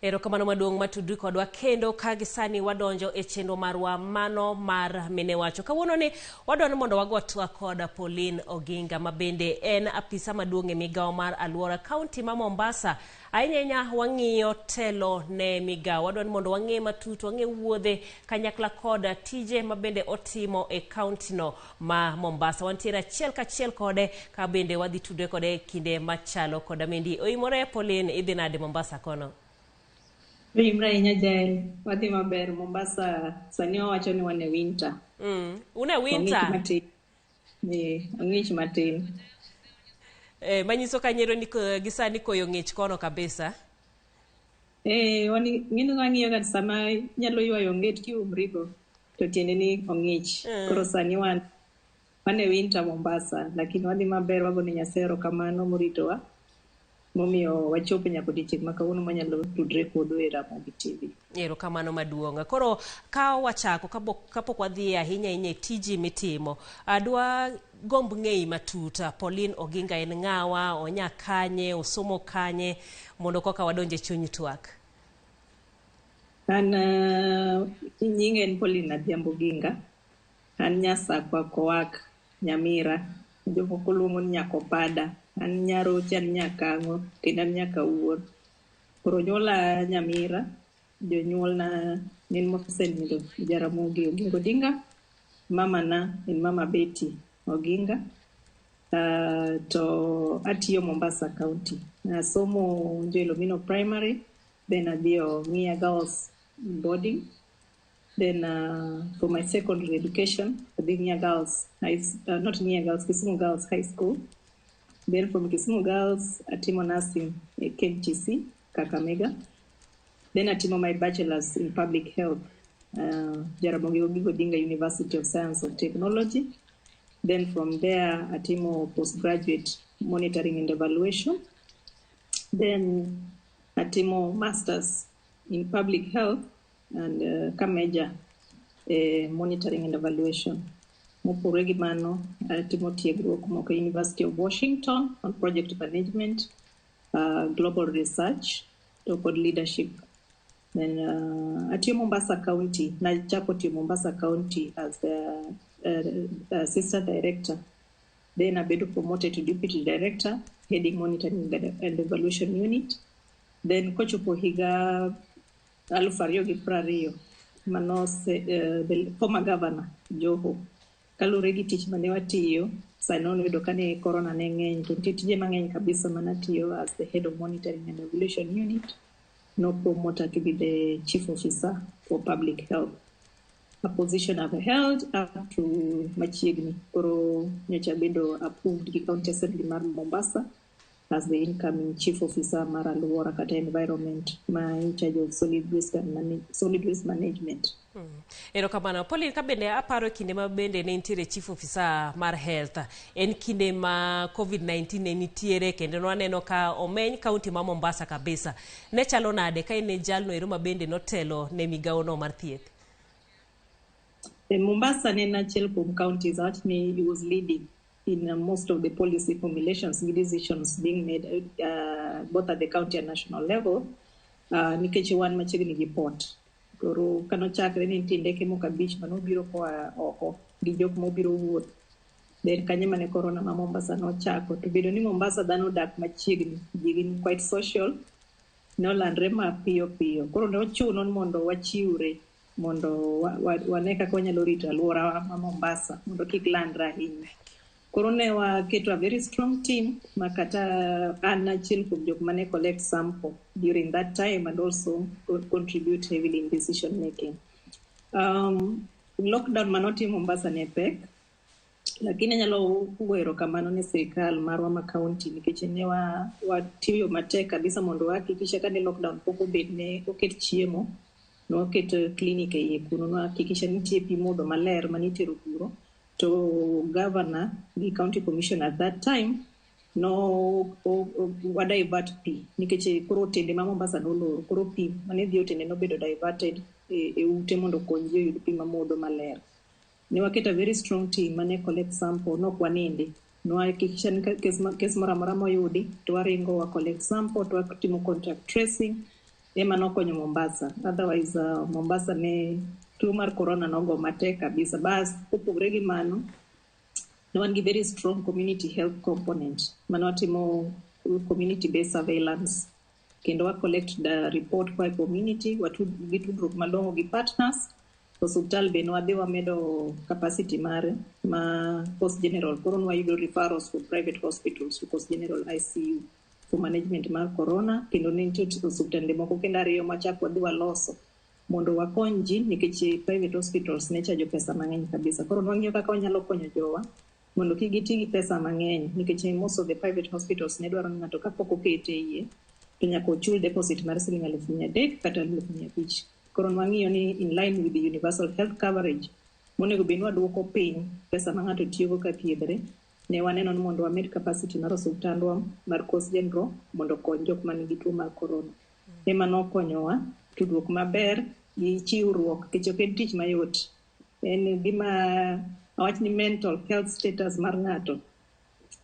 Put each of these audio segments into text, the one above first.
Erokamano maduong' matudri kodwa kendo ka gisani wadonjo e chenro marwa mano mar mine wacho. Kawuono ni wadwaro ni mondo wago twak kod Pauline Oginga ma bende en apisa maduong' e migawo mar aluora kaunti ma Mombasa. Ahinya ahinya wang'iyo telo ne migawo. Wadwaro ni mondo wang'e matut, wang'e wuodhe kanyakla kod tije ma bende otimo e kaunti no ma Mombasa. Wantiere achiel kachiel kode ka bende wadhi tudre kode e kinde machalo koda mendi. Oimore Pauline, idhi nade Mombasa kono? Oimre ahinya Jael, wadhi maber Mombasa. Sani wawacho ni wan e winter. Un e winter? Ong'ich matin. Ong'ich matin. Manyiso ka nyero ni gi sani koyo ng'ich kono kabisa. Wan ng'eni wang'iyo ga sama nyalo ywayo onget kiumrigo to tiende ni ong'ich. Koro sani wan e winter Mombasa, lakini wadhi maber, wagone Nyasaye erokamano moritowa. Momiyo wachopo nyaka odiochieng' ma kawuono mwanyalo tudre kodu e Ramogi TV. Erokamano maduong'. Koro ka wachako kapok wadhi ahinya ahinya e tiji mitimo, adwa gomb ng'eyi matut. Pauline Oginga en ng'awa, onya kanye, osomo kanye, mondo koka wadonje chuny twak. An nyinga en Pauline Adhiambo Oginga. An Nyasakwa Kowak Nyamira. Jomoko luongo ni Nyakopada. An Nyaroche, an Nyakang'o, kendo an Nyakawuor. Koro onyuola Nyamira, jonyuolna gin mosenindo Jaramogi Oginga Odinga. Mama na en Mama Betty Oginga. To atiyo Mombasa County. Nasomo Joel Omino Primary, then adhi Ng'iya Girls Boarding. Then for my secondary education, adhi Ng'iya Girls High, not Ng'iya Girls, Kisumu Girls High School. Then from Kisumu Girls, atimo nursing e KMTC, Kakamega. Then atimo my bachelor's in public health, Jaramogi Oginga Odinga University of Science and Technology. Then from there, atimo postgraduate monitoring and evaluation. Then atimo master's in public health and ka major monitoring and evaluation. Mopogore gi mano, atimo tiegruok moko e University of Washington on project management, global research, to kod leadership. Then atiyo Mombasa County. Nachako tiyo Mombasa County as the assistant director. Then abedo promoted to deputy director, heading monitoring and evaluation unit. Then kochopo higa 2020 mano the former governor Joho kaluwore gi tich mane watiyo sani noyudo ka ne corona ne ng'eny to nitie tije mang'eny kabisa manatiyo as the head of monitoring and evaluation unit no promoter to be the chief officer for public health, a position I've held up to machiegni. Koro nyocha bedo approved gi county assembly mar Mombasa as the incoming chief officer mar alwora kata environment ma in charge of solid waste management. Erokamano. Pauline, ka bende aparo kinde ma bende ne nitiere chief officer mar health, en kinde ma COVID-19 ne nitiere kendo nwaneno ka omeny kaunti ma Mombasa kabisa. Ne chalo nade ka in e jalno ero ma bende notelo ne migawo no mar thieth? E Mombasa ne en achiel kuom counties awach ni he was leading in most of the policy formulations gi decisions being made both at the county and national level, nikech wan machiegni gi port. Koro kanochakre ne nitie ndeke moko abich manobiro koa oko gi jok mobiro wuoth. Then kanyo mane corona ma Mombasa nochako. To bedo ni Mombasa dhano odak machiegni, ji gin quite social, nolandre mapiyo piyo. Koro ne ochuno ni mondo wachiwre mondo wane kaka wanyalo rito alwora ma Mombasa mondo kik landre ahinya. Koro ne waketo a very strong team ma kata an achiel kuom jok mane collect sample during that time and also contribute heavily in decision making. Lockdown manotim Mombasa ne pek, lakini anyalo goyo erokamano ne sirikal marwa ma county nikech ne watiyo matek kabisa mondo wahakikisha ka ne lockdown pok obet ne oket chiemo, ne waketo clinic e iye kuno, ne wahakikisha ni nitie pi modho maler manitero kuro. To governor gi county commissioner at that time no wa divert pi nikech koro otende ma Mombasa nolor, koro pi mane dhi otende nobedo diverted e ute mondo okony ji oyud pi mamodho maler. Ne waketo a very strong team mane collect sample, nok wanindi. Ne wahakikisha ni kes moro amora moyudi to waringo wa collect sample to watimo contact tracing. ema nokonyo Mombasa. Otherwise, Mombasa ne tuo mar corona nogo matek kabisa. Bas, kopogore gi mano, ne wan gi very strong community health component mane watimo community based surveillance kendo wa collect the report koa e community gi tudruok malong'o gi partners. Osuptal be nwadhi wamedo capacity mare ma Coast General, koro nwayudo referrals for private hospitals to Coast General ICU for management mar corona. Kendo ne nitie osuptande moko kendo ariyo machak wadhi waloso mondo wakony ji nikech private hospitals ne chajo pesa mang'eny kabisa. Koro nwang'iyo kaka wanyalo konyo jowa mondo kik giti gi pesa mang'eny nikech most of the private hospitals ne dwaro ni ng'ato kapok okete e iye to nyaka ochul deposit mar siling 300,000 kata 500,000. Koro nwang'iyo ni in line with the universal health coverage monego bed ni waduoko piny pesa ma ng'ato tiyogo ka thiedhre, ne waneno ni mondo wamed capacity mar osuptandwa mar Coast General mondo okony jok manigi tuo mar corona. Ema nokonyowa tudruok maber gi chiwruok nikech ok en tich mayot. En gima awach ni mental health status mar ng'ato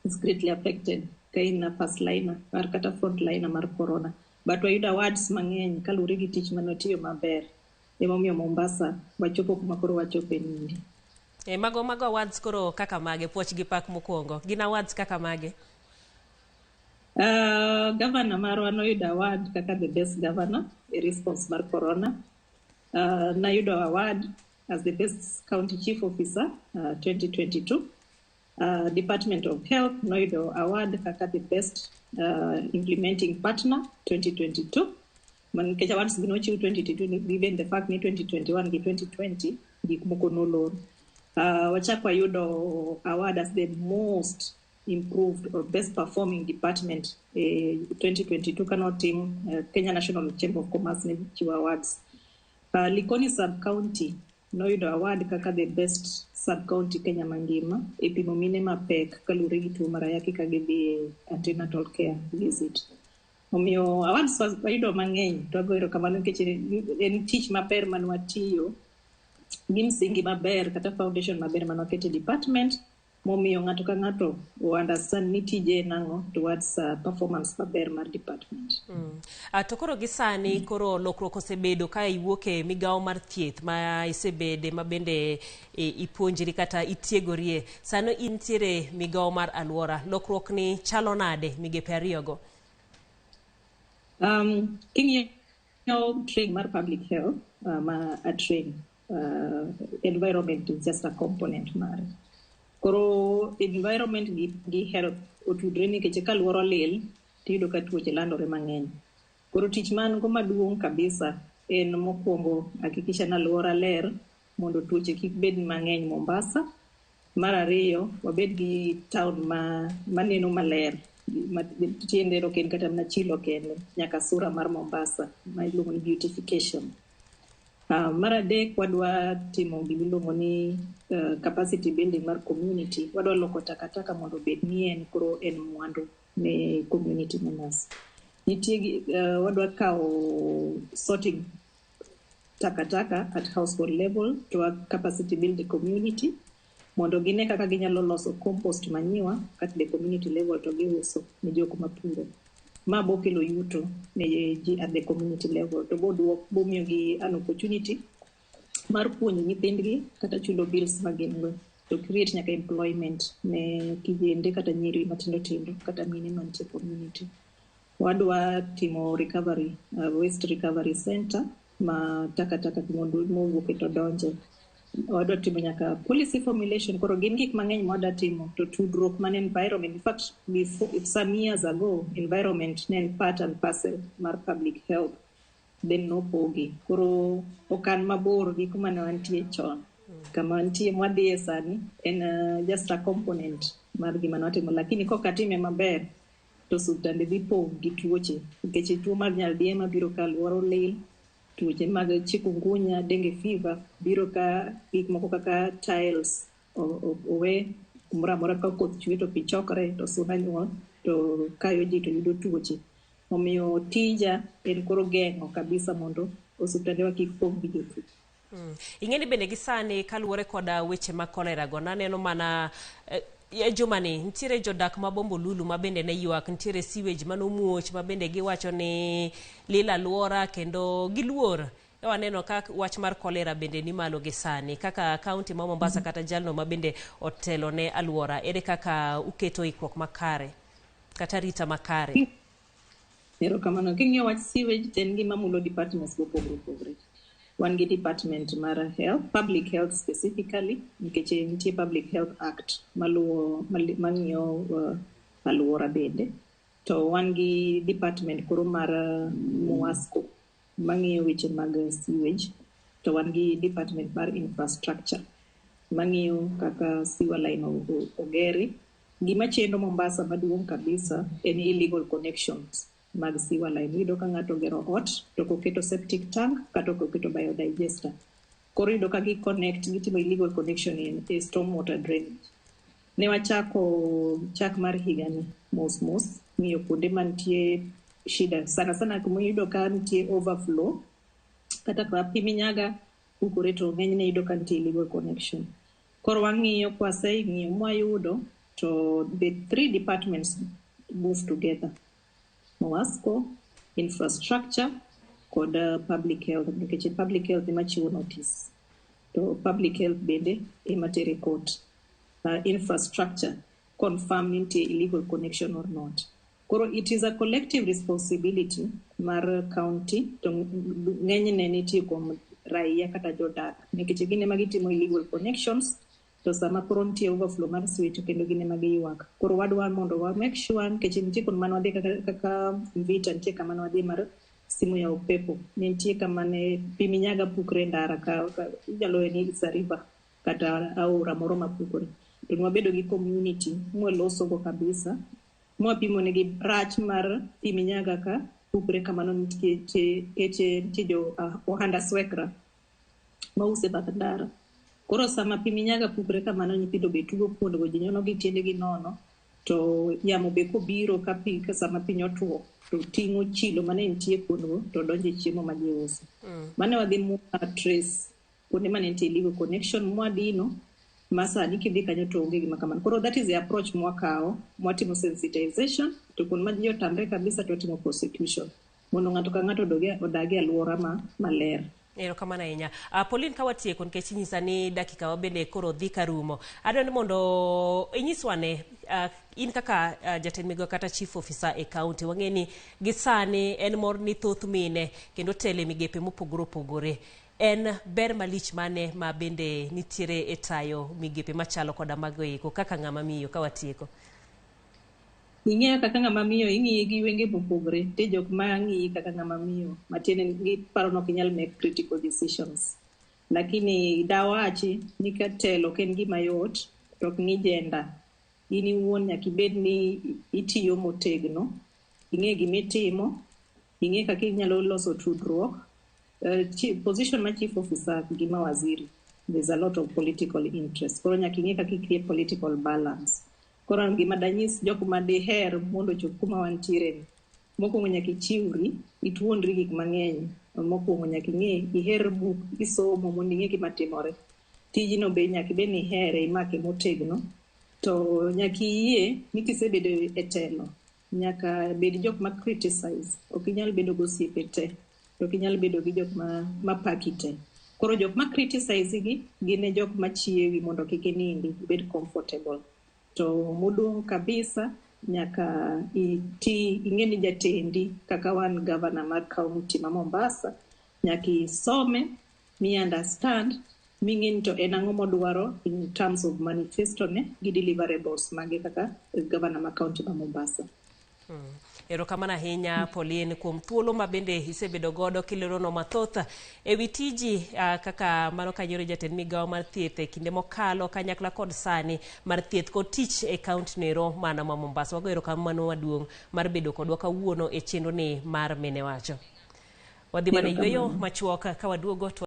is greatly affected ka in a first liner mar kata front liner mar corona. But wayudo awards mang'eny kaluwore gi tich mane watiyo maber. Emomiyo Mombasa wachopo kuma koro wachope niendi. E, mago awards koro kaka mage? Puoch gi pak mokwongo. Gin awards kaka mage? Governor marwa noyudo award kaka the best governor e response mar corona. Nayudo award as the best county chief officer 2022. Department of Health noyudo award kaka the best implementing partner 2022. Nikech awards gi nochiw 2022, given the fact ni 2021 gi 2020 gik moko nolor. Wachak wayudo award as the most improved or best performing department 2022 kanotim Kenya National Chamber of Commerce ne chiwo awards. Likoni sub-county noyudo award kaka the best sub-county Kenya mangima e pimo mine mapek kaluwore gi tuo mar ayaki ka gidhi e antenatal care visit. Omiyo awards wayudo mang'eny to wago erokamano nikech en tich maber mane watiyo gi msingi maber kata foundation maber mane waketo e department momiyo ng'ato ka ng'ato o understand ni tije en ang'o towards performance maber mar department. To koro gi sani koro lokruok osebedo ka iwuok e migawo mar thieth ma isebede ma bende ipuonjri kata itiegorie. Sani intiere migawo mar alwora. Lokruok ni chalo nade migepe ariyogo? King'iyo train mar public health ma a train, environment is just a component mare. Koro environment gi health otudre nikech ka alwora olil tiyudo ka tuoche landore mang'eny. Koro tich man go maduong' kabisa en mokwongo hakikisha ni alwora ler mondo tuoche kik bed mang'eny Mombasa. Mar ariyo, wabed gi town ma maneno maler. Tiende ok en kata mana chilo kende, nyaka sura mar Mombasa ma iluongo ni beautification. Mar adek, wadwa timo gimiluongo ni capacity building mar community. Wadwa loko takataka mondo obed ni en koro en mwandu ne community members. Nitie wadwa kawo sorting takataka at household level to capacity build the community mondo gine kaka ginyalo loso compost manure at the community level to giuso ne jok mapuro. Ma bokelo yuto ne ji at the community level to bomiyo gi an opportunity mar puonjo nyithindgi kata chulo bills ma gin go to create nyaka employment ne kijende kata nyiri matindo tindo kata mine mantie community. Wadwa timo recovery, waste recovery center ma takataka mondo mowuok to donje. Wadwa timo nyaka policy formulation. Koro gin gik mang'eny ma wadwa timo to tudruok man environment. In fact, before, some years ago, environment ne en part and parcel mar public health. Then nopogi. Koro ok an mabor gi kuma ne wantie chon. Kama wantie mwadhiye sani en just a component mar gima ne watimo. Lakini kok atime maber to osiptande dhi pong' gi tuoche nikech tuo mar nyaldiema biro ka alwora olil, tuoche mag chikungunya, dengue fever biro ka gik moko kaka tiles owe kumoro amora ka koth chwe to pi chokre to suna nyuol to kayo ji to yudo tuoche. Omiyo tija en koro geng'o kabisa mondo osiptandewa kik pong' gi jotuo. Ing'e ni bende gi sani kaluwore koda weche mag kolera go naneno mana Jumani nitiere jodak ma Bombolulu ma bende ne ywak, nitiere sewage manomuoch ma bende giwacho ni lil aluora kendo giluor. E waneno ka wach mar kolera bende ni malo gi sani kaka kaunti ma Mombasa kata jalno ma bende otelo ne aluora, ere kaka uketo ikruok makare kata rita makare? Erokamano. King'iyo wach sewage to en gima mulo departments mopogore opogore. Wan gi department mar health, public health specifically, nikech nitie Public Health Act maluwo mang'iyo aluora bende. To wan gi department koro mar MUWASCO mang'iyo weche mag sewage. To wan gi department mar infrastructure mang'iyo kaka sewer line ogeri. Gima chendo Mombasa maduong' kabisa en illegal connections mag sewer line. Iyudo ka ng'ato ogero ot to ok oketo septic tank kata ok oketo biodigester. Koro iyudo ka gi connect, gitimo illegal connection e storm water drainage. Ne wachako chak mar higani mos mos ng'iyo kuonde mantie shida, sana sana kuma iyudo ka nitie overflow kata ka pi minyaga pukore to ng'enyne iyudo ka nitie illegal connection. Koro wang'iyo kwaseng'iyo mwayudo to the three departments move together. MUWASCO, infrastructure kod public health, nikech public health ema chiwo notice to public health bende ema tere court. Infrastructure confirm ni nitie illegal connection or not. Koro it is a collective responsibility mar county to ng'enyne nitie kuom raia kata jodak, nikech gin ema gitimo illegal connections to sama koro nitie overflow mar sewage to kendo gin ema giywak. Koro wadwa mondo wa make sure, nikech nitie kuonde mane wadhi kaka Mvita, nitie kama ne wadhi mar simu ya upepo, ne nitie kama ne pi minyaga pukre e ndara ka inyalo we ni it's a river kata aora moro mapukore. To ne wabedo gi community mwalosogo kabisa mwapimo negi rach mar pi minyaga ka pukre kamano, nikech nitie jo ohanda swekra mauso e bath ndara. Koro sama pi minyaga pukre kamano, nyithindo be tugo kuondego, ji nyono gi tiendegi nono, to yamo be kobiro ka pi ka sama piny otuo to ting'o chilo mane nitie kuondego to donjo e chiemo ma ji uso. Mane wadhi mwa trace kuonde mane nitie illegal connection mwadino ma sani kidhi kanyo to onge gima kamano. Koro that is the approach mwakawo, mwatimo sensitization to kuonde ma ji otamre kabisa to watimo prosecution mondo ng'ato ka ng'ato odag e aluora maler. Erokamano ahinya. Pauline, ka watieko, nikech inyisa ni dakika wa bende koro dhi ka rumo. Adwa ni mondo inyiswa ne in kaka jatend migao kata chief officer e county, wang'e ni gi sani en mor ni thoth mine kendo telo e migepe mopogore opogore. En ber malich mane ma bende nitiere e tayo migepe machalo koda mago eko kaka ng'ama miyo ka watieko? Ing'eyo kaka ng'ama miyo ing'iyi gi wenge mopogore. Nitie jok ma ng'iyi kaka ng'ama miyo matiende ni giparo ni ok inyal make critical decisions. Lakini dawachi ni ka telo ok en gima yot to ok ng'i gender. In iwuon nyaka ibed ni itiyo motegno, ing'e gimitimo, ing'e kaka inyalo loso tudruok. Position mar chief officer gi ma waziri, there's a lot of political interest. Koro nyaka ing'e kaka i create political balance. Koro gima danyis jok ma diher mondo ochop kuma wantiere ni, mokwongo nyaka ichiwri, ituonri gik mang'eny. Mokwongo nyaka ing'e iher buk isomo mondo ing'e gima timore. Tijno be nyaka ibed ni ihere, imake motegno. To nyaka iyie ni kisebedo e telo, nyaka bed jok ma criticize. Ok inyal bedo gosiepe te, to ok inyal bedo gi jok ma paki te. Koro jok ma criticize gi gin e jok ma chiewi mondo kik inindi, ibed comfortable. To modong' kabisa nyaka iti ing'e ni jatendi kaka wan governor mar county ma Mombasa, nyaka isome mi understand ming'e ni to en ang'o modwaro in terms of manifesto ne gi deliverables mage kaka governor ma county ma Mombasa. Erokamano ahinya Pauline kuom thuolo ma bende isebedo godo kileronwa mathoth e wi tiji kaka mano kanyo jatend migao mar thieth e kinde mokalo kanyakla kod sani mar thieth kod tich e kaunti noero mana ma Mombasa. Wago erokamano maduong' mar bedo kodwa kawuono e chenro ni mar Mine Wacho. Wadhi mana e yweyo machuok ka waduogo to